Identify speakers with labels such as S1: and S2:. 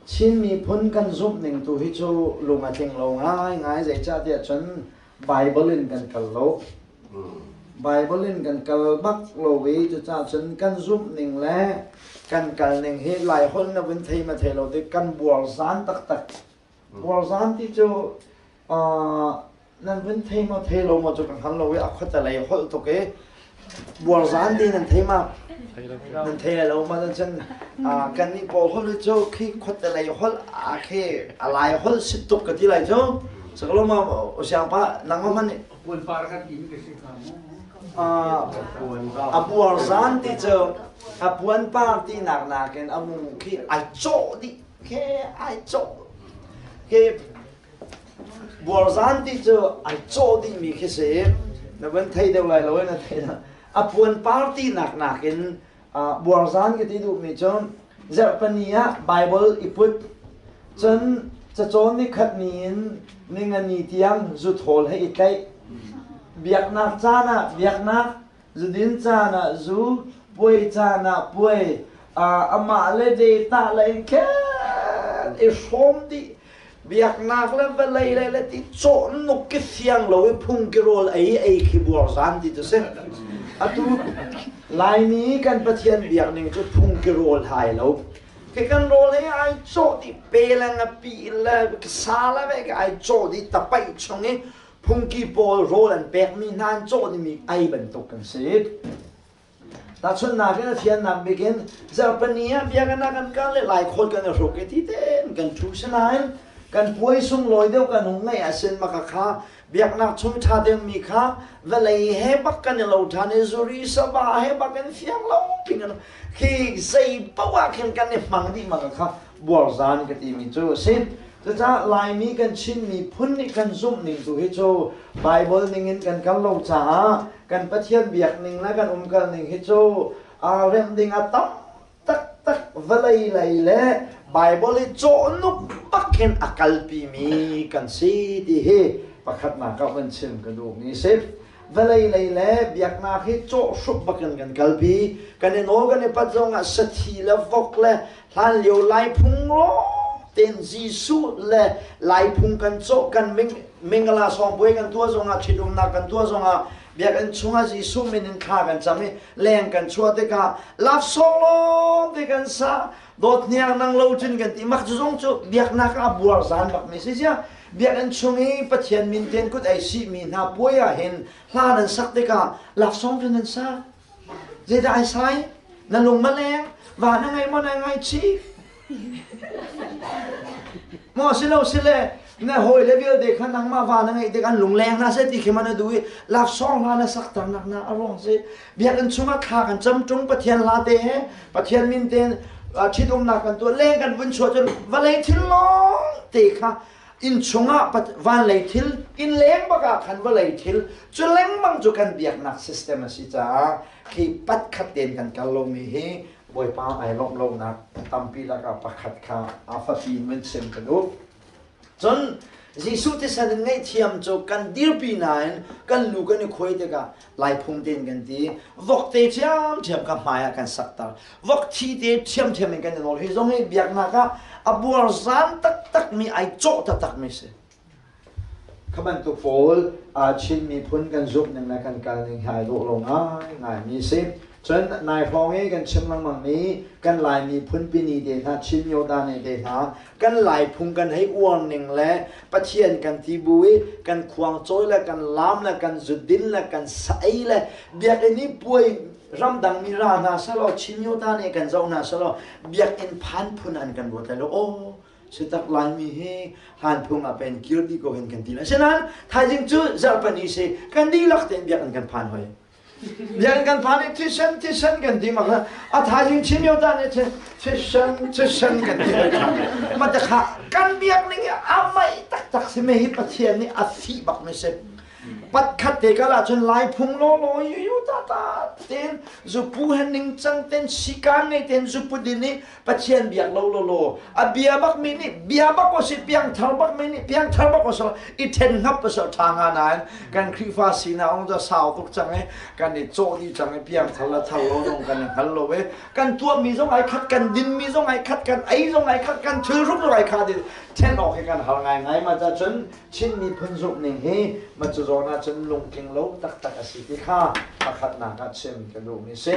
S1: Chin miphun kan zumh ning tu hi cu lung a tling lo ngaingai zeicahtiah cun Bible in kan kal lo. Bible in kan kal bak lo i cucaah cun kan zumh ning le kan kal ning hi Laiholh na vun thei ma thei lo tik kan buarzan taktak. Buarzan ti cu nan vun thei maw thei lo maw cu ka hngal lo i a khuatelei holh tuk i buarzan ti nan thei ma nan thei lo ma cun kan nih pawl holh cu khi khuatelei holh a khi a lai holh si tuk ka ti lai cu saklo ma siangpa nangmah man nih a buarzan ti cu a puan par ti nak nakin a mung khi ai cawh dih khi ai cawh khi Buarzan ti cu ai cawh dihmi khi si. Na van thei deuh lai lo na thei na. A puan par tinak nakin buarzan ka ti duhmi cu zarhpini ah Bible i put cun cacawn ni khat ni in ningani tiang zuthawl he i tlaih. Biaknak caan ah biaknak, zudin caan ah zu, puai caan ah puai, amah le data le khen i hrawm dih biaknak le vawlei le le ti cawhnuk ki fiang lo i phung ki rawl ei ei khi buarzan ti cu si atu Laimi kan Pathian biak ning cu phung ki rawl hai lo ke kan rawl he ai cawh dih pe le ngapi le sa le ve ke ai cawh dih tapaih chung i phungki pawl rawl an pekmi hna an cawh dihmi ei bantuk kan si Tahchunhnak in a fiannak bik in zarhpini ah biakinn ah kan kal i laikhawt kan i hruk i ti tein kan ṭhu sinain kan puai sunglawi deuh kan hung ngeih ahsin maka kha biaknak chung ṭha deuhmi kha vawlei he bak kan i lo ṭhan i zuri sava he bak in fiang lo ping in khi zei paoh ah khin kan i hmang dih maka kha buarzan ka timi cu a si. Cucaah Laimi kan Chin miphun nih kan zumh ning tu hi cu Bible ning in kan kal lo caah kan Pathian biak ning le kan umkal ning hi cu aa remh ding a tam taktak vawlei lei le Bible i cawhnuk bak hin a kalpi mi kan si ti hi pakhatnak ah van chim ka duhmi si. Vawlei lei le biaknak hi cawhhrup bakin kan kalpi. Kan i nawl kan i pat zongah sathi le vok le Hlanlio Lai phung tein Jesuh le Lai phung kan cawh kan mingala sawngpuai kan tuah zongah ṭhitumnak kan tuah zongah biakinn chungah Jesuh min in thla kan cam i leng kan chuah tikah lafsawng lawng te kan sa dawt hniang nang lo cun kan ti mak cu zong cu biaknak ah buar zan bak mi si sia biakinn chung i Pathian min ten kut ei sih mi hna puai ah hin hla nan sak tikah lafsawng cu nan sa Zeidah ai sai? Na lung ma leng? Va na ngei maw na ngaihchih? Maw si lo si le na hawi le vialte kha nangmah va na ngeih tik an lung leng hna seh ti khi ma na duh i laksawng hla na sak ter nak na a ruang si biakinn chungah thla kan cam ṭung Pathian hla te he Pathian min tein ṭhitumnak kan tuah leng kan vun chuah cun vawlei thil lawng te kha inn chungah vanlei thil inn leng bak ah khan vawlei thil cu lengmang cu kan biaknak system a si caah khi pat khat tein kan kal lomi hi Bawipa ai lawmh lonak tampi lakah pakhat kha a fapi in van chim ka duh. Cun Jesuh thisen in ngaihthiam cu kan dirpi nain kan lu kan i khuai tikah Laiphung tein kan ti vok te ṭhiamṭhiam kha hmai ah kan sakter vok thi te ṭhiamṭhiam in kan i nawl hi zong hi biaknak ah a buarzan taktakmi ai cawh taktakmi si kha bantuk pawl Chin miphun kan zumh ning le kan kal ning hi ai dawh lo ngaingai mi si Cun nai hrawng i kan chim lengmang mi kan Lai miphun pini te hna Chin Myoda te hna kan Lai phung kan hei uar ning le Pathian kan ti bu i kan khuang cawi le kan laam le kan zudin le kan sa ei le biakinn i puai ramdang mi ra hna selaw Chin Myoda nih kan zoh hna selaw biakinn phan phun an kan ruat lai lo aw sitak Laimi hi hlan phung ah pen kir dih ko hin kan ti lai asinain thaizing cu zarhpani si kan dihlak tein biakinn kan phan hoi Biakinn kan phan i thisen thisen kan ti mak a thaizing chim yo ta nih thisen thisen kan ti ma te kha kan biak ning hi a mai taktak si me hi Pathian nih a fih bak mi si. Pat khat te kal ahcun Lai phung lawlaw yu ta ta ten zupu he ningcang ten sikaan ngei ten zupu din i Pathian biak lo lawlaw a bia bak mi nih bia bak o si piangthar bak mi nih piangthar bak o si i then ngap a tha nga nain kan Khrihfa sinak ong cu sau tuk cang i kan i cawh dih cang i piangthar le thar lo zong kan i hngal lo i kan tuah mi zong ai khat kan din mi zong ai khat kan ei zong ai khat kan thil hruk zong ai khat i then awk hi kan har ngai ngai ma ca cun Chin miphun zumh ning hi ma cu zawn ah cun lungtling lo taktak a si ti kha pakhatnak ah chim ka duh mi si.